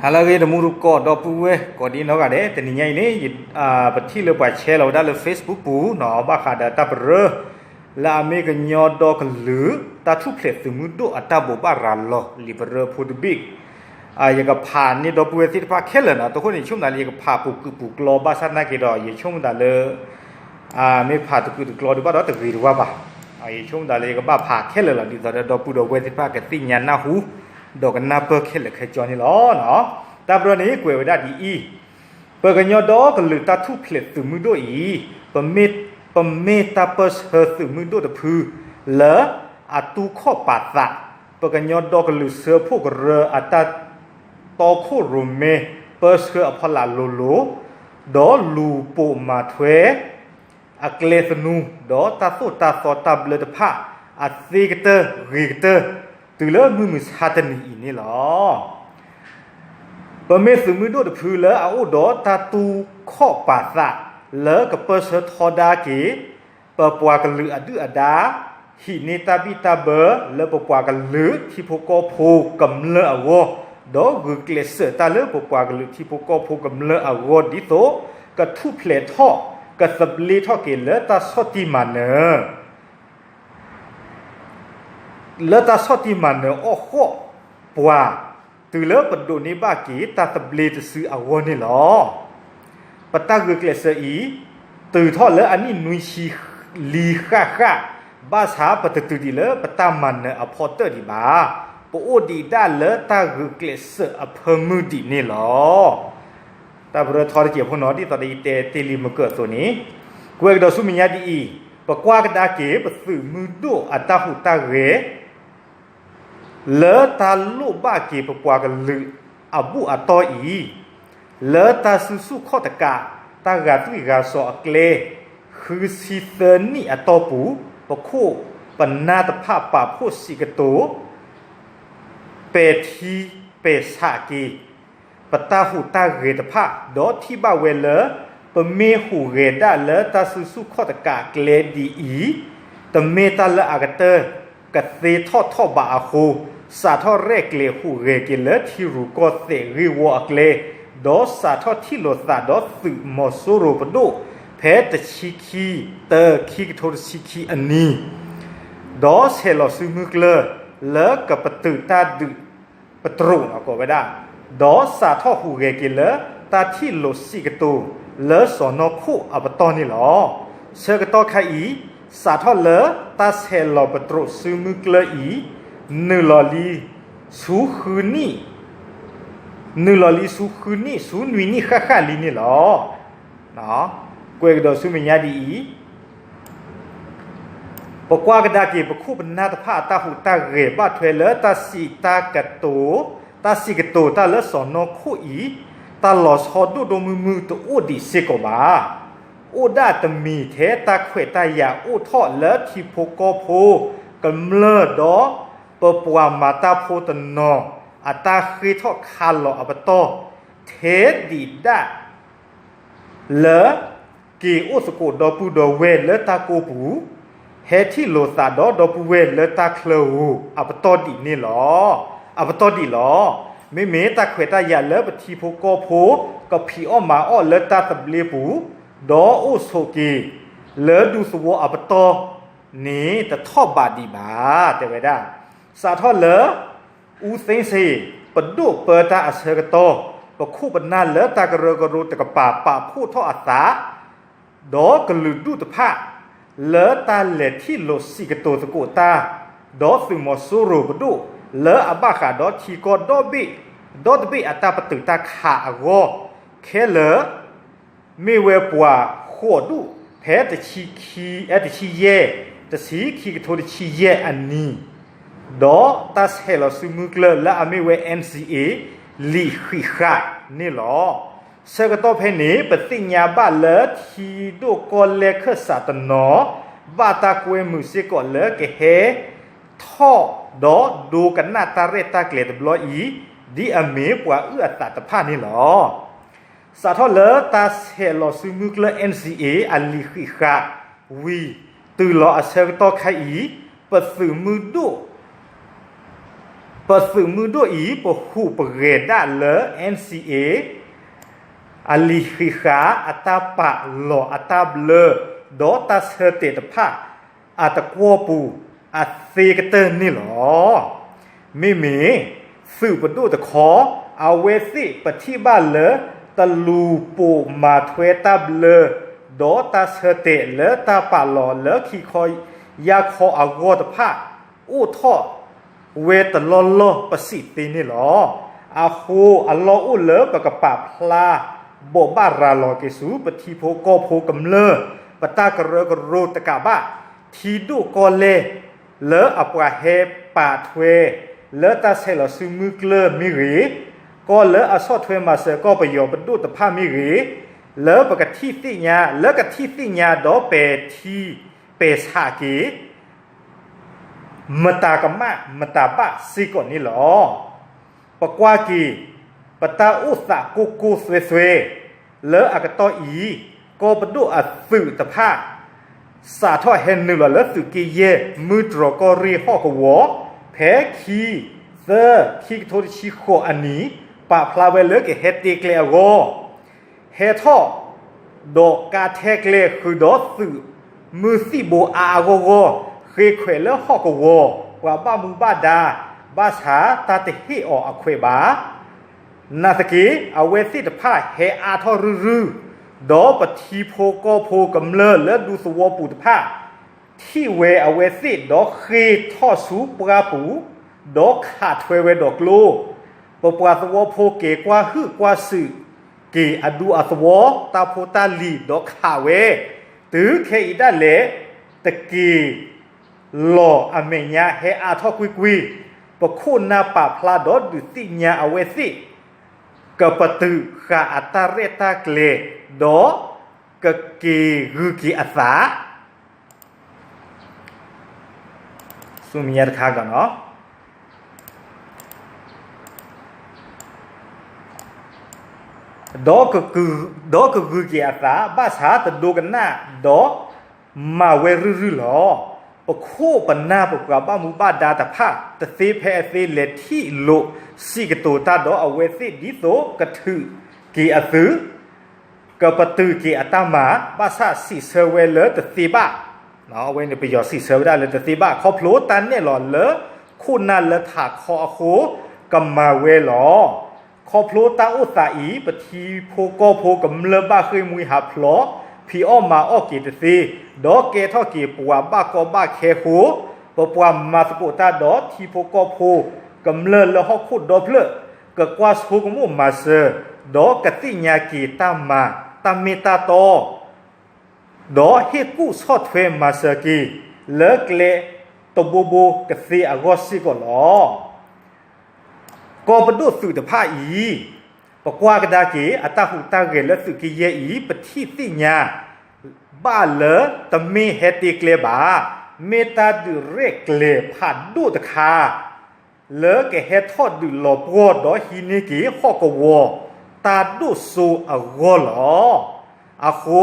ဟါလၢအဂ့ၤ တမူတကိး ဒီပုၢ်ဝဲၢ်ကိးဒံနီၢ်ဂၤဒဲး, တနံၤညါအံၤန့ၣ် ပထံၣ်လၢပှၤ share လီၤဝဲဒၣ်လၢ Facebook ပူၤနီၤ, ဘၣ်ဃးဒီးတၢ်ပရၢ လၢအမ့ၢ်ကညီဒီကလုာ် တၢ်ထူၣ်ဖျဲးသုးမုၢ်ဒိၣ်အတၢ်ဘိးဘၣ်ရၤလီၤ လံာ်ပရၢဖိတဘ့ၣ် ယကဖးန့ၢ်ဒီပုၢ်ဝဲၢ်သ့ၣ်တဖၣ်ခဲလၢာ်နီၤ. အဃိန့ၣ် ယဆိကမိၣ်သးလၢယကဖးပူၤကုာ်ပူၤကျီ ဘၣ်ဆၣ်သနာ်က့ဒီး ယဆိကမိၣ်သးလၢ မ့ၢ်ဖးတကုာ်တကျီဒံးဘၣ်ဒီးတဂ့ၤတဝါဘၣ်. ယဆိကမိၣ်သးလၢယကဘၣ်ဖးခဲလၢာ်လီၤ ဒ်သိးဒီးဒီပုၢ်ဒီဝဲၢ်သ့ၣ်တဖၣ်ကသ့ၣ်ညါနၢ်ဟူ ဒီးကနၢ်ပၢၢ်ခဲလၢာ်ခဲဆ့န့ၣ်လီၤ. တၢ်ပရၢန့ၣ်ကွဲးဝဲဒၣ်ဒ်အံၤ, ပကညီဒီကလုာ်တၢ်ထူၣ်ဖျဲးသုးမုၢ်ဒိၣ်အံၤ, ပမ့ၢ်တၢ်ပၢဆှၢသုးမုၢ်ဒိၣ်တဖု လၢအတူၢ်ခီၣ်ပာ်သး ပကညီဒီကလုာ်စၢဖှိၣ်ကရၢအတၢ်တီခိၣ်ရိၣ်မဲ ပၢဆှၢအဖီလာ်လိၤလိၤ, ဒီးလူၤပိာ်မၤထွဲ အကျဲသနူ ဒီးတၢ်သိၣ်တၢ်သီတၢ်ဘျၢတဖၣ် အသ့ကတၢၢ်ဂ့ၤကတၢၢ် တုၤလၢမုၢ်မဆါတနံၤအံၤန့ၣ်လီၤ. ပမ့ၢ်သုးမုၢ်ဒိၣ်တဖုလၢအအိၣ်ဒီးတၢ်တူၢ်ခီၣ်ပာ်သး လၢကပၢဆှၢထီဒါက့ၤ ပပှၤကလုာ်အဒုၣ်အဒါ, ဟံးန့ၢ်တၢ်ဘံၣ်တၢ်ဘၢလၢပပှၤကလုာ်ထံဖိကီၢ်ဖိကမျၢၢ်အဂီၢ်, ဒီးဂုာ်ကျဲးစၢးတၢ်လၢပပှၤကလုာ်ထံဖိကီၢ်ဖိကမျၢၢ်အဂီၢ် ဒ်သိးကထူၣ်ဖျဲးထီၣ် ကသဘျ့ထီၣ်က့ၤလၢတၢ်ဆီၣ်တံၢ်မၤနၢၤ လၢတၢ်ဆီၣ်တံၢ်မၤနၢၤအီၣ်ဃီၣ်ပှၤ တုၤလၢပဒိးန့ၢ်ဘၣ်က့ၤတၢ်သဘျ့တစုအဂီၢ်န့ၣ်လီၤ. ပတၢ်ဂုာ်ကျဲးစၢးအံၤ တုၤထီၣ်လၢအနံၣ်နွံဆံလံဃၣ်ဃၣ်, ဘၣ်ဆၣ်ပတတုၤဒံးလၢပတၢ်မၤနၢၤအဖီတၢၣ်ဒံးဘၣ်. ပအိၣ်ဒံးဒၣ်လၢတၢ်ဂုာ်ကျဲးစၢးအဖၢမုၢ်ဒံးန့ၣ်လီၤ. တၢ်ပရၢထီတစဲးဖိနီၤ ဒ်သိးဒီးယတဲတ့ၢ်လံမုၢ်ကၢၢ်အသိးန့ၣ်, ကွဲးကဒီးဆူမဲာ်ညါဒ်အံၤ, ပကွၢ်ကဒါက့ၤပသုးမုၢ်ဒိၣ်အတၢ်ဟူးတၢ်ဂဲၤ လၢတၢ်လိၣ်ဘၣ်က့ၤပပှၤကလုာ်အဘူၣ်အတီၢ်အံၤ, လၢတၢ်စုဆူၣ်ခီၣ်တကး တၢ်ဂာ်သွံၣ်ဂာ်စီၤအကျဲ ဃုဆံသၢနံၣ်အတီၢ်ပူၤ, ပခိၣ်ပနၢ်တဖၣ်ပာ်ဖှိၣ်စံးကတိၤ ပဲာ်ထံပဲာ်ဆးက့ၤ ပတၢ်ဟူးတၢ်ဂဲၤတဖၣ်, ဒီးထံၣ်ဘၣ်ဝဲလၢ ပမ့ၢ်ဟူးဂဲၤဒၣ်လၢတၢ်စုဆူၣ်ခီၣ်တကးကျဲဒ်အံၤ, တမ့ၢ်တၢ်လၢအကတၢၢ်ကသ့ထီၣ်ထီၣ်ဘးအဃိ, စးထီၣ်ရဲၣ်ကျဲၤဟူးဂဲၤက့ၤလၢထံရူၢ်ကီၢ်သဲးဂ့ၢ်ဝီအကျဲ, ဒီးစးထီၣ်ထံၣ်လိာ်သးဒီးသုးမီၤစိရိၤပဒိၣ် ဖဲတဆံခံ တၢ ခံကထိတဆံခံအနံၤ ဒီးဆဲးလီၤစုမုၢ်ကျၢၢ် လၢကပတုာ်တၢ်ဒုးပတြိာ်နီၢ်ကီၢ်ဝဲဒၣ်, ဒီးစးထီၣ်ဟူးဂဲၤက့ၤလၢတၢ်ထံၣ်လိာ်စံးကတိၤလၢစီၢ်နီၤခိၣ်အပတီၢ်န့ၣ်လီၤ. ဆၢကတီၢ်ခါအံၤ စးထီၣ်လၢတၢ်ဆဲးလီၤပတြိာ်စုမုၢ်ကျၢၢ်အံၤ နုာ်လီၤလံဆူဃုနံၣ် နုာ်လီၤလံဆူဃုနံၣ် ဆူနွံနံၣ်ဃၣ်ဃၣ်လံန့ၣ်လီၤ. ကွဲးကဒီးဆူမဲာ်ညါဒ်အံၤ, ပကွၢ်ကဒါက့ၤပခိၣ်ပနၢ်တဖၣ်အတၢ်ဟူးတၢ်ဂဲၤဘၣ်ထွဲလၢတၢ်စံးတၢ်ကတိၤ, တၢ်စံးကတိၤတၢ်လၢစီၢ်နီၤခိၣ်အံၤ, တၢ်လီၤဆီဒိၣ်ဒိၣ်မုၢ်မုၢ်တအိၣ်ဒံးစ့ၢ်ကီးဘၣ်. အိၣ်ဒၣ်တမံၤထဲတၢ်ခွဲးတၢ်ယာ်အိၣ်ထီၣ်လၢထံဖိကီၢ်ဖိကမျၢၢ်ဒီး ပပှၤမၤတၢ်ဖိတနီၤအတၢ်ဃ့ထီၣ်ခါလီၤအပတီၢ်, ထဲဒံးဒၣ် လၢက့ၤအိၣ်သကိးဒီပုၢ်ဒီဝဲၢ်လၢတၢ်ကိးပူၤ, ဟဲထံၣ်လိာ်သးဒီးဒီပုၢ်ဝဲၢ်လၢတၢ်ချၢဧိၤ အပတီၢ်ဒံးန့ၣ်လီၤ. အပတီၢ်ဒံးလီၤ. မ့မ့ၢ်တၢ်ခွဲးတၢ်ယာ်လၢပထံဖိကီၢ်ဖိ ကဖံးအီၣ်မၤအီၣ်လၢတၢ်သဘျ့ပူၤ, ဒီးအိၣ်ဆိးက့ၤလၢဒူသဝီအပတီၢ်န့ၣ် တထီၣ်ဘးဒံးဘၣ် တဲဝဲဒၣ်. စးထီၣ်လၢ အူသ့စ့ၣ် ပဒိၣ်ပၢတၢ်အဆၢကတီၢ်, ပခိၣ်ပနၢ်လၢတၢ်ကရၢကရိတကပၤ ပာ်ဖှိၣ်ထီၣ်အသး ဒီးကလုာ်ဒူၣ်တဖၣ် လၢတၢ်လဲၤထံၣ်လိာ်စံးကတိၤသကိးတၢ်, ဒီးသုးမီၤစိရိၤပဒိၣ် လၢအဘၣ်ဃးဒီးထံကီၢ်ဒီဘ့ၣ် ဒီတဘ့ၣ်အတၢ်ပတုာ်တၢ်ခးအဂီၢ် ခဲလၢာ် မ့ၢ်ဝဲပှၤဃိးဒူၣ် ဖဲတဆံခံ အဲ တဆံယဲၢ် တဆံခံကထိတဆံယဲၢ်အနံၤ, ဒီးတၢ်ဆဲးလီၤစုမုၢ်ကျၢၢ်လၢအမ့ၢ်ဝဲ NCA လံာ်ဃံးဃာ်န့ၣ်လီၤ. ဆၢကတီၢ်ဖဲန့ၣ် ပသ့ၣ်ညါဘၣ်လၢထံဒိၣ်ကီၢ်လဲၢ်ခၢၣ်စးတနီၤ ဘၣ်တၢ်ကွဲမုာ်စ့ၢ်ကီးလၢကဟဲထီၣ်ဒီးဒိကနၣ်တၢ်ရဲၣ်တၢ်ကျဲၤတဘျီအံၤ ဒ်အမ့ၢ်ပှၤအုၣ်အသးတဖၣ်န့ၣ်လီၤ. စးထီၣ်လၢတၢ်ဆဲးလီၤစုမုၢ်ကျၢၢ် NCA အလံာ်ဃံးဃာ်ဝံၤ တုၤလီၤအဆၢကတီၢ်ခါအံၤ ပသုးမုၢ်ဒိၣ် ပသုးမုၢ်ဒိၣ်အံၤ ပဟူးပဂဲၤဒၣ်လၢ NCA အလံာ်ဃံးဃာ် အတၢ်ပာ်လီၤအတၢ်ဘျၢ ဒီးတၢ်ဆၢတဲာ်တဖၣ် အတကွီၢ်ပူၤ အသ့ကတၢၢ်န့ၣ်လီၤ. မ့မ့ၢ်သုးပဒိၣ်တခီ အဝဲသ့ၣ်ပထံၣ်ဘၣ်လၢ တလူၤပိာ်မၤထွဲတၢ်ဘျၢ ဒီးတၢ်ဆၢတဲာ်လၢတၢ်ပာ်လီၤလၢခံခီယၢ်ခီအဂီၢ်တဖၣ် အိၣ်ထီၣ်ဝဲတလီၢ်လီၢ်ပစံးသ့န့ၣ်လီၤ. အဃိအလီၢ်အိၣ်လၢပကပာ်ဖျါ ဘိးဘၣ်ရၤလီၤက့ၤဆူ ပထံဖိကီၢ်ဖိကမျၢၢ် ပတၢ်ကရၢကရိတကးဘၣ် ထံဒိၣ်ကီၢ်လဲၢ် လၢအပှၤဟဲပာ်ထွဲ လၢတၢ်ဆဲးလီၤစုမုၢ်ကျၢၢ်မ့ၢ်ဂ့ၤ, ကီၢ်လၢအဆီၣ်ထွဲမၤစၢၤကီၢ်ပယီၤပဒိၣ်တဖၣ်မ့ၢ်ဂ့ၤ, လၢပကထံၣ်သ့ၣ်ညါ လၢကထံၣ်သ့ၣ်ညါဒီးပဲာ်ထံပဲာ်ဆးက့ၤ မတၤကမၣ်မတၤဘၣ်စ့ၢ်ကီးန့ၣ်လီၤ. ပကွၢ်က့ၤ ပတၢ်အိၣ်သးကိၢ်ကိၢ်သွဲသွဲ လၢအကတီၢ်အံၤ ကီၢ်ပဒိၣ်အသုးတဖၣ် စးထီၣ်ဟဲနုာ်လီၤလၢသုးက့ယဲၢ် မုၢ်တြီၤကီၢ်ရ့ၣ်ဟီၣ်ကဝီၤ ဖဲခံ သၢ ခံကထိတဆံဃိးအနံၤ ပာ်ဖျါဝဲလၢကဟဲတ့ကျဲအဂီၢ် ဟဲထီၣ် ဒီးကါထဲကျဲဃုာ်ဒီးသုးမုၢ်သံၣ်ဘိအါအါဂီၢ်ဂီၢ် ဃ့ခွဲးလၢဟီၣ်ကဝီၤ ပှၤဘၣ်မူဘၣ်ဒါ ဘၣ်ဆၣ်တၢ်တဟ့ၣ်အီၤအခွဲးဘၣ်. နာ်သက့ အဝဲသ့ၣ်တဖၣ်ဟဲအါထီၣ်ရုၢ်ရုၢ်, ဒီးပထံဖိကီၢ်ဖိကမျၢၢ်လၢဒူသဝီပူၤတဖၣ် ထံၣ်ဝဲအဝဲသ့ၣ်ဒီးဃ့ၢ်ထီၣ်ဆူပှၢ်ပူၤ, ဒီးခးထွဲဝဲဒီးကျိ, ပပှၤသဝီဖိက့ၤကွၢ်ဟုၣ်ကွၢ်စူၣ်က့ၤအဒူအသဝီ တၢ်ဖိတၢ်လံၤဒီးခးဝဲ, တုၤခဲအံၤဒၣ်လဲာ် တက့ၤလီၤအမဲာ်ညါဟဲအါထီၣ်ကွ့ၢ်ကွ့ၢ်, ပခိၣ်နၢ်ပာ်ဖျါဒီးဒုးသ့ၣ်ညါအဝဲသ့ၣ် ကပတုာ်ဃာ်အတၢ်ရဲၣ်တၢ်ကျဲၤ ဒီးကက့ၤဂုာ်က့ၤအသး ဆူမဲာ်ညါတခါကဒီးနီၤ, ဒီးကဂုာ်က့ၤအသး ဘၣ်ဆၣ်တဒိကနၣ်ဒီး မၤဝဲရုၢ်ရုၢ်လီၤ. ပခိၣ်ပနၢ်ပပှၤဘၣ်မူဘၣ်ဒါတဖၣ် တသ့ဖဲအသ့လဲၤထံၣ်လိာ်စံးကတိၤတၢ်ဒီးအဝဲသ့ၣ်ဒ်သိးကထုးက့ၤအသုး ကပတုာ်က့ၤအတၢ်မၤ ဘၣ်ဆၣ်စံးဆၢဝဲလၢတသ့ဘၣ်, အဝဲန့ၣ်ပယီၤစံးဆၢဝဲဒၣ်လၢတသ့ဘၣ် ခီဖျိတၢ်နဲၣ်လီၤလၢခိၣ်နၢ်လၢထးခီအဃိ ကမၤဝဲလီၤ. ခီဖျိတၢ်အိၣ်သးအံၤ ပထံဖိကီၢ်ဖိကမျၢၢ်ဘၣ်ဃ့ၢ်မှံဟးဖျိး ဖံးအီၣ်မၤအီၣ်က့ၤတသ့, ဒီးကဲထီၣ်က့ၤပှၤဘၣ်ကီဘၣ်ခဲအဃိ, ပပှၤမၤသကိးတၢ်ဒီးထံဖိကီၢ်ဖိကမျၢၢ်လၢဟီၣ်ခိၣ်ဒီဖျၢၣ် ကကွၢ်ဆိကမိၣ်မၤစၢၤ, ဒီးကသ့ၣ်ညါက့ၤတၢ်မၤတၢ်မ့ၢ်တၢ်တီ ဒီးဟ့ၣ်ကူၣ်ဆီၣ်ထွဲမၤစၢၤက့ၤ လၢကျဲတဘိဘိကသ့အဂီၢ်စ့ၢ်ကီးလီၤ. ကီၢ်ပဒိၣ်သုးတဖၣ်အံၤ ပကွၢ်ကဒါက့ၤ အတၢ်ဟူးတၢ်ဂဲၤလၢသုးက့ယဲၢ်အံၤ ပထံၣ်သ့ၣ်ညါဘၣ်လၢတမ့ၢ်ဟဲတ့ကျဲဘၣ်, မ့ၢ်တၢ်ဒုးရဲၣ်ကျဲၤဖးဒိၣ်တခါ လၢကဟဲထီၣ်ဒုးလီၤပှီၢ်ဒီးဟံးန့ၢ်က့ၤဟီၣ်ကဝီၤ တၢ်ဒိၣ်စိအဂီၢ်လီၤ. အဃိ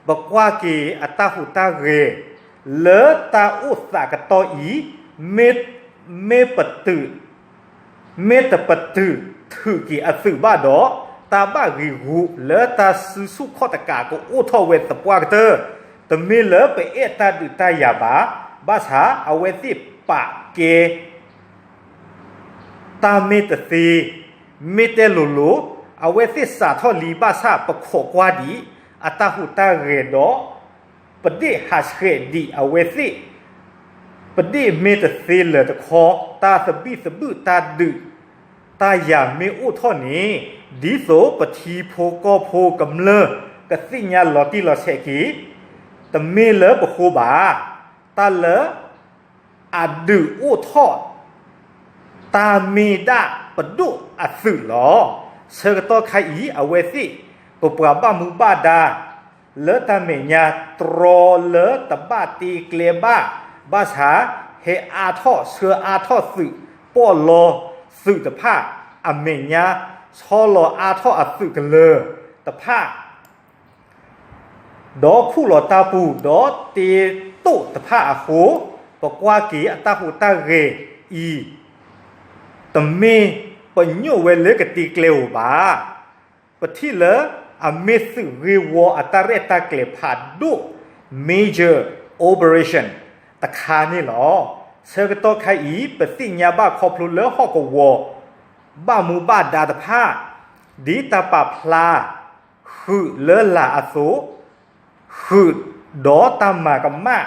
ပကွၢ်က့ၤအတၢ်ဟူးတၢ်ဂဲၤ လၢတၢ်အိၣ်သးကတီၢ်အံၤ မ့ၢ်ပတုာ် မ့ၢ်တပတုာ်ထုးက့ၤအသုးဘၣ်ဒီး တၢ်ဘၣ်ဂံာ်ဂူာ်လၢတၢ်စုဆူၣ်ခီၣ်တကးကအိၣ်ထီၣ်ဝဲသပှၢ်ကတၢၢ်, တမ့ၢ်လၢပအဲၣ်တၢ်ဒုးတၢ်ယၤဘၣ်, ဘၣ်ဆၣ်အဝဲသ့ၣ်ပာ်ကဲ တၢ်မ့ၢ်တသ့, မ့ၢ်တဲလိၤလိၤ, အဝဲသ့ၣ်စးထီၣ်လံဘၣ်ဆၣ်ပခိးကွၢ်ဒံး အတၢ်ဟူးတၢ်ဂဲၤဒီး ပဒ့ၣ်ဟးဆှဲးဒံးအဝဲသ့ၣ်, ပဒ့ၣ်မ့ၢ်တသ့လၢၤတခီ, တၢ်သဘံၣ်သဘုၣ်တၢ်ဒုး တၢ်ယၤမ့ၢ်အိၣ်ထီၣ်န့ၣ်, ဒ်သိးပထံဖိကီၢ်ဖိကမျၢၢ် ကသ့ၣ်ညါလီၤတံၢ်လီၤဆဲးက့ၤ, တမ့ၢ်လၢပဃိဘၣ်, တၢ်လၢ အဒုးအိၣ်ထီၣ် တၢ်မ့ၢ်ဒၣ်ပဒိၣ်အသုးလီၤ. ဆၢကတီၢ်ခါအံၤ အဝဲသ့ၣ် ပပှၤဘၣ်မူဘၣ်ဒါ လၢတၢ်မဲာ်ညါ တြီလၢတဘၣ်တ့ကျဲဘၣ်, ဘၣ်ဆၣ် ဟဲအါထီၣ်ဆှၢအါထီၣ်သုး ပီၣ်လီသုးတဖၣ် အမဲာ်ညါ ဆီလီၤအါထီၣ်အသုးကလၢၤတဖၣ် ဒီးခူၣ်လီၤတၢ်ပူၤ ဒီးတ့တိာ်တဖၣ်အဃိ, ပကွၢ်က့ၤအတၢ်ဟူးတၢ်ဂဲၤအံၤ, တမ့ၢ်ပညိၣ်ဝဲလၢကတ့ကျဲဧိၤဘၣ်. ပထံၣ်လၢအမ့ၢ်သုးဂ့ၢ်ဝီအတၢ်ရဲၣ်တၢ်ကျဲၤဖးဒိၣ် major operation တခါန့ၣ်လီၤ. ဆၢကတီၢ်ခါအံၤ ပသ့ၣ်ညါဘၣ်ခီဖျိလၢဟီၣ်ကဝီၤ ဘၣ်မူဘၣ်ဒါတဖၣ် ဒ်တၢ်ပာ်ဖျါ ဃုာ်လၢလာ်အသိး ဃုာ်ဒီးတၢ်မၤကမၣ်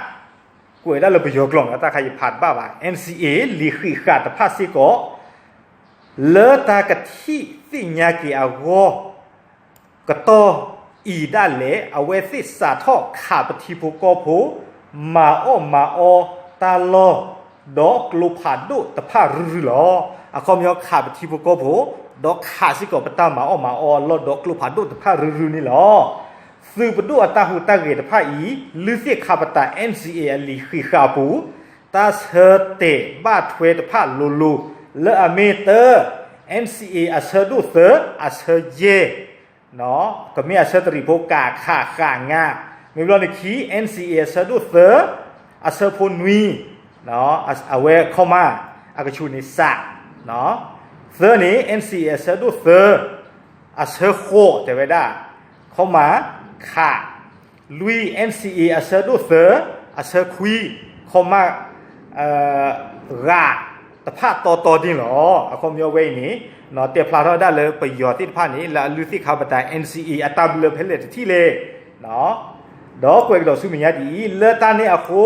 ကွဲးဒၣ်လၢပယီၤကျိာ်န့ၣ် တၢ်ခါယဖးတဘၣ်ဘၣ် NCA လံာ်ဃံးဃာ်တဖၣ်စ့ၢ်ကီး လၢတၢ်ကထံၣ်သ့ၣ်ညါက့ၤအဂီၢ် ကတီၢ်အံၤဒၣ်လဲာ် အဝဲသ့ၣ်စးထီၣ်ခးပထံဖိကီၢ်ဖိ မၤအီၣ်မၤအီတၢ်လီၢ် ဒီးကျိဖးဒိၣ်တဖၣ်ရုၢ်ရုၢ်လီၤ. အခီပညီခးပထံဖိကီၢ်ဖိ ဒီးခးစ့ၢ်ကီးပတၢ်မၤအီၣ်မၤအီအလီၢ်ဒီးကျိဖးဒိၣ်တဖၣ်ရုၢ်ရုၢ်န့ၣ်လီၤ. သုးပဒိၣ်အတၢ်ဟူးတၢ်ဂဲၤတဖၣ်အံၤ လုၢ်သ့ၣ်ခးပတာ် NCA အလံာ်ဃံးဃာ်အပူၤ တၢ်ဆၢတဲာ်ဘၣ်ထွဲတဖၣ်လိၤလိၤ လၢအမ့ၢ်တၢ NCA အဆၢဒိၣ်သၢ အဆၢယဲၢ် ကမ့ၢ်အဆၢတရံးဖိ က ခ ဃ င မ့ၢ်ဘျီန့ၣ်ခံ NCA အဆၢဒိၣ်သၢ အဆၢဖိနွံ အဝဲခီမး အကဆူးန့ၣ် စး သၢန့ၣ် NCA အဆၢဒိၣ်သၢ အဆၢဃိးတဲဝဲဒၣ် ခီမး ခး လွံၢ် NCA အဆၢဒိၣ်သၢ အဆၢခွံ ခီမး ဂၤ တဖၣ်တီတီန့ၣ်လီၤ. အခီပညီဝဲအံၤန့ၣ် တဲဖျါထီၣ်ဝဲဒၣ်လၢပယီၤသ့ၣ်တဖၣ်န့ၣ် လၢအလုၢ်သ့ၣ်ခးပတာ် NCA အတၢ်ဘျၢဖဲလဲၣ်တထံၣ်လဲၣ် ဒီးကွဲးကဒီးဆူမဲာ်ညါဒ်အံၤ လၢတၢ်န့ၣ်အဃိ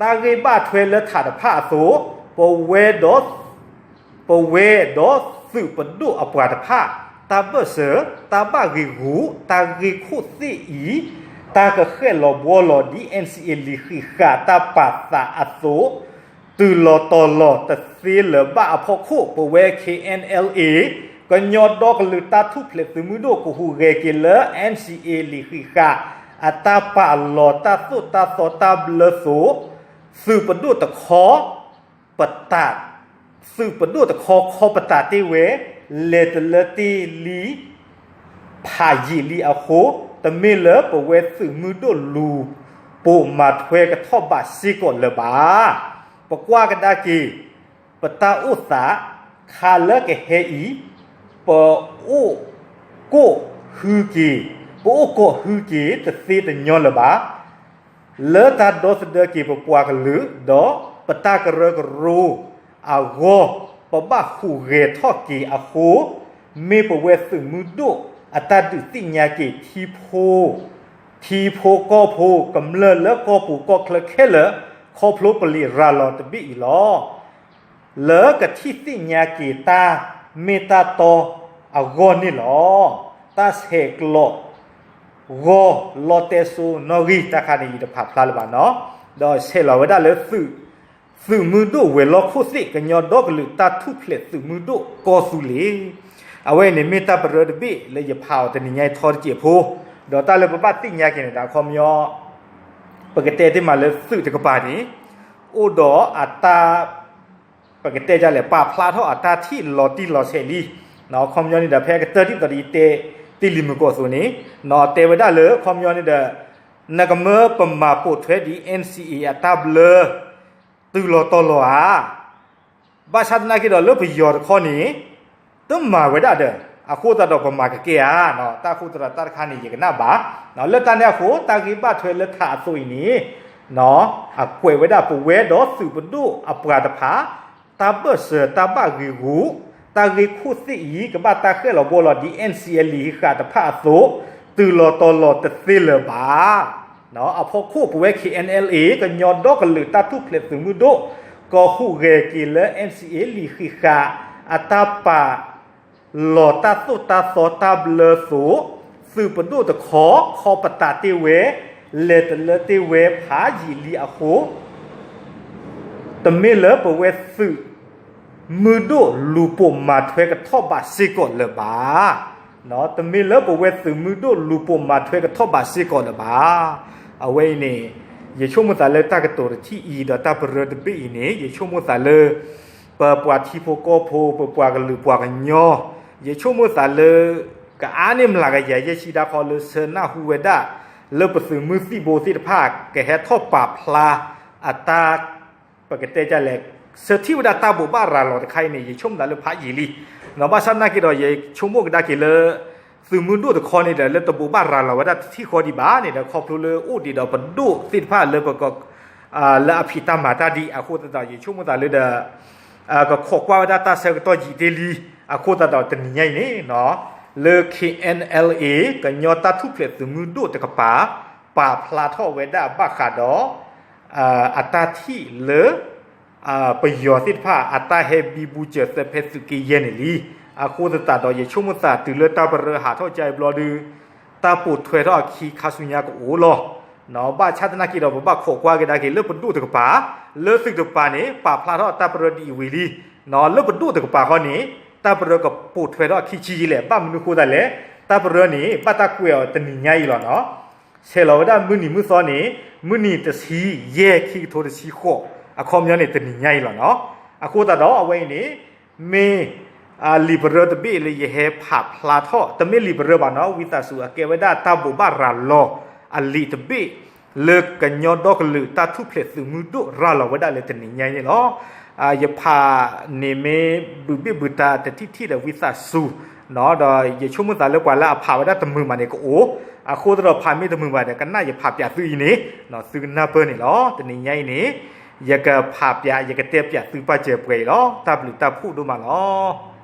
တၢ်ဂ့ၢ်ဘၣ်ထွဲလၢထးတဖၣ်အသိး ပဝဲဒီး ပဝဲဒီးသုးပဒိၣ်အပှၤတဖၣ် တၢ်ဘၢၣ်စၢၤ တၢ်ဘၣ်ဂ့ၤဂူာ် တၢ်ဂ့ၢ်ခိၣ်သ့ၣ်အံၤ တၢ်ကဃဲၣ်လီၤဘှီလီၤဒ် NCA လံာ်ဃံးဃာ်တၢ်ပာ်သးအသိး တုၤလီၤတီၤလီၤတသ့လၢၤဘၣ်အဖီခိၣ် ပဝဲ KNLA ကညီဒီကလုာ်တၢ်ထူၣ်ဖျဲးသုးမုၢ်ဒိၣ် ကဟူးဂဲၤက့ၤလၢ NCA လံာ်ဃံးဃာ် အတၢ်ပာ်လီၤတၢ်သိၣ်တၢ်သီတၢ်ဘျၢသိး သုးပဒိၣ်တခီ ပတး သုးပဒိၣ်တခီခီပတာ်တ့ၢ်ဝဲ လဲၤတလၢတ့ၢ်လံ ဖးယံာ်လံအဃိ တမ့ၢ်လၢပဝဲသုးမုၢ်ဒိၣ်လူၤပိာ်မၤထွဲကထီၣ်ဘးစ့ၢ်ကီးလၢၤဘၣ်. ပကွၢ်ကဒါက့ၤ ပတၢ်အိၣ်သး ခါလၢကဟဲအံၤ ပအိၣ်ကိၣ်ဟုက့ၤ ပအိၣ်ကိးဟုက့ၤတသ့တညီလၢၤဘၣ်. လၢတၢ်ဒီသဒၢက့ၤပပှၤကလုာ် ဒီးပတၢ်ကရၢကရိအဂီၢ် ပဘၣ်ဟူးဂဲၤထီၣ်က့ၤအဃိ မ့ၢ်ပဝဲသုးမုၢ်ဒိၣ်အတၢ်ဒုးသ့ၣ်ညါက့ၤထံဖိ ထံဖိကီၢ်ဖိကမျၢၢ်လၢကီၢ်ပူၤကီၢ်ချၢခဲလၢာ် ခီဖျိပလံာ်ရၤလီၤတဘ့ၣ်အံၤလီၤ. လၢကထံၣ်သ့ၣ်ညါက့ၤတၢ်မ့ၢ်တၢ်တီအဂီၢ်န့ၣ်လီၤ. တၢ်ဆဲးကျိး ဂီၢ်လီတဲစိနီၣ်ဂံၢ်တၢ်ခါန့ၣ် ယတဖးဖျါလၢၤဘၣ်နီၤ, ဒီးဆဲးလီၤဝဲဒၣ်လၢသုး သုးမုၢ်ဒိၣ်ဝဲၤလီၢ်ခိၣ်သ့ၣ် ကညီဒီကလုာ်တၢ်ထူၣ်ဖျဲးသုးမုၢ်ဒိၣ်ကီၢ်သူလ့ၤ. အဝဲအံၤန့ၣ်မ့ၢ်တၢ်ပရၢတဘ့ၣ်လၢယဖးအီၤတနံၤညါအံၤထီတစဲးဖိ, ဒီးတၢ်လၢပဘၣ်သ့ၣ်ညါက့ၤန့ၣ်ဒီး အခီပညီ ပကတဲတ့ၢ်မးလၢသုးတကပၤန့ၣ် အိၣ်ဒီးအတၢ် ပကတဲဒ်လဲၣ် ပာ်ဖျါထီၣ်အတၢ်ထံၣ်လီၤတံၢ်လီၤဆဲးလံ. အခီပညီန့ၣ်ဒီး ဖဲကတၢၢ်ထံၣ်သီဒ်ယတဲတ့ၢ်လံမုၢ်ကီၢ်အသိးန့ၣ် တဲဝဲဒၣ်လၢအခီပညီန့ၣ်ဒီး နကမၢပမၤပိာ်ထွဲဒ် NCA အတၢ်ဘျၢ တုၤလီၤတီၤလီၤဧါ. ဘၣ်ဆၣ်သနာ်က့ဒီးလၢပယီၤတခီန့ၣ် တမၤဝဲဒၣ်ဒီး အဃိသတးဒီးပမၤကကဲဧါ, တၢ်အဃိသတးဒီးတၢ်တခါန့ၣ် ယကနၣ်ဘၣ်. လၢတၢ်န့ၣ်အဃိ တၢ်ဂ့ၢ်ဘၣ်ထွဲလၢထးအသိးအံၤန့ၣ် အကွဲးဝဲဒၣ်ပဝဲဒီးသုးပဒိၣ်အပှၤတဖၣ် တၢ်ဘၢၣ်စၢၤတၢ်ဘၣ်ဂ့ၤဂူာ် တၢ်ဂ့ၢ်ခိၣ်သ့ၣ်အံၤ ကဘၣ်တၢ်ဃဲၣ်လီၤဘှီလီၤဒ် NCA လံာ်ဃံးဃာ်တဖၣ်အသိး တုၤလီၤတီၤလီၤတသ့လၢၤဘၣ်. အဖီခိၣ်ပဝဲ KNLA ကညီဒီကလုာ်တၢ်ထူၣ်ဖျဲးသုးမုၢ်ဒိၣ် ကဟူးဂဲၤက့ၤလၢ NCA လံာ်ဃံးဃာ် အတၢ်ပာ် လီၤတၢ်သိၣ်တၢ်သီတၢ်ဘျၢသိး သုးပဒိၣ်တခီ ခီပတာ်တ့ၢ်ဝဲ လဲၤတလၢတ့ၢ်ဝဲဖးယံာ်လံအဃိ တမ့ၢ်လၢပဝဲသုးမုၢ်ဒိၣ်လူၤပိာ်မၤထွဲကထီၣ်ဘးစ့ၢ်ကီးလၢၤဘၣ်. တမ့ၢ်လၢပဝဲသုးမုၢ်ဒိၣ်လူၤပိာ်မၤထွဲကထီၣ်ဘးစ့ၢ်ကီးလၢၤဘၣ်. အဝဲအံၤန့ၣ် ယဆိကမိၣ်သးလၢတၢ်ကတိၤတထံၣ်အံၤ ဒီးတၢ်ပရၢတဘ့ၣ်အံၤန့ၣ် ယဆိကမိၣ်သးလၢ ပပှၤထံဖိကီၢ်ဖိ ပပှၤကလုာ်ပှၤကညီ ယဆိကမိၣ်သးလၢ ကအါန့ၢ်မျးကယၤယဲၢ်ဆံတၢ်ခီလၢဆၢနၢ်ဟူဝဲဒၣ် လၢပသုးမုၢ်သံၣ်ဘိသ့ၣ်တဖၣ် ကဟဲထီၣ်ပာ်ဖျါအတၢ် ပကတဲဒ်လဲၣ် ဆၢထံၣ်ဝဲဒၣ်တၢ်ဘိးဘၣ်ရၤလီၤတခါအံၤန့ၣ် ယဆိကမိၣ်သးလၢဖးယံာ်လံ, ဘၣ်ဆၣ်သနာ်က့ဒီး ယဆိကမိၣ်ကဒါက့ၤလၢ သုးမုၢ်ဒိၣ်တခီန့ၣ်ဒီး လၢတဘိးဘၣ်ရၤလီၤဝဲဒၣ်တထံၣ်ဃီဒံးဘၣ်န့ၣ်ဒီး ခီဖျိလၢအိၣ်ဒံးဒီးပဒိၣ်သ့ၣ်တဖၣ်လၢပက လၢအဖံးတၢ်မၤတၢ်ဒံးအဃိသတးဒီး ယဆိကမိၣ်သးလၢဒီး ကခိးကွၢ်ဝဲဒၣ်တၢ်ဆၢကတီၢ်ယံာ်တ့ၢ်လံ, အဃိသတးဒီးတနံၤညါအံၤန့ၣ် လၢ K N L A ကညီတၢ်ထူၣ်ဖျဲးသုးမုၢ်ဒိၣ်တကပၤ ပာ်ဖျါထီၣ်ဝဲဒၣ်ဘၣ်ဃးဒီး အတၢ်ထံၣ်လၢ ပယီၤသ့ၣ်တဖၣ် အတၢ်ဟဲဘံဘူစၢၤသၢဖဲသုးက့ယဲၢ်န့ၣ်လံ. အဃိသတးဒီး ယဆိကမိၣ်သးတုၤလၢတၢ်ပရၢဟးထီၣ်ကါအံၤဘျီဒု တၢ်ပိာ်ထွဲထီၣ်အခံခါဆူညါကအိၣ်လီၤ. ဘၣ်ဆၣ်သနာ်က့ဒီး ပဘၣ်ခိးကွၢ်ကဒါက့ၤလၢပဒိၣ်တကပၤ, လၢသုးတကပၤန့ၣ် ပာ်ဖျါထီၣ်တၢ်ပရၢဒ်အံၤဝံၤလံ. လၢပဒိၣ်တကပၤဃီန့ၣ် တၢ်ပရၢကပိာ်ထွဲထီၣ်အခံဆံးယံာ်လဲၣ်. ဘၣ်မနုၤအဃိသတးလဲၣ်, တၢ်ပရၢန့ၣ် ဘၣ်တၢ်ကွဲးအီၤတနံၤညါအံၤလီၤနီၤ. ဆဲးလီၤဝဲဒၣ်မုၢ်နံၤမုၢ်သီန့ၣ် မုၢ်နံၤတဆံယဲၢ် ခံကထိတဆံဃိး အခီပညီန့ၣ် တနံၤညါအံၤလီၤနီၤ. အဃိသတးဒီး အဝဲအံၤန့ၣ် မ့ၢ် လံာ်ပရၢတဘ့ၣ်လၢယဟဲဖးဖျါထီၣ်, တမ့ၢ်လံာ်ပရၢဘၣ်နီၤ, ဝံသးစူၤအကဲဝဲဒၣ်တၢ်ဘိးဘၣ်ရၤလီၤအလံာ်တဘ့ၣ် လၢကညီဒီကလုာ်တၢ်ထူၣ်ဖျဲးသုးမုၢ်ဒိၣ်ရၤလီၤဝဲဒၣ်လၢတနံၤညါအံၤန့ၣ်လီၤ. ယဖးန့ၣ်မ့ၢ်ဘုးဘ့ၣ်ဘုးတၢ်တထံၣ်ထံၣ်ဒီးဝံသးစူၤ ဒီးယဆိကမိၣ်သးလၢပှၤလၢအဖးဝဲဒၣ်တမုာ်ဘၣ်န့ၣ်ကအိၣ်, အဃိသတးဒီးဖးမ့ၢ်တမုာ်ဘၣ်ဒီး ကနၣ်ယဖးပၠးသုအံၤန့ၣ် သုကနၢ်ပၢၢ်န့ၣ်လီၤ. တနံၤညါအံၤန့ၣ် ယကဖးပၠး ယကတဲပၠးသုပာ်စၢၤပှဲၤအံၤလီၤ. တၢ်ဘျုးတၢ်ဖှိၣ်ဒိၣ်မးလီၤ.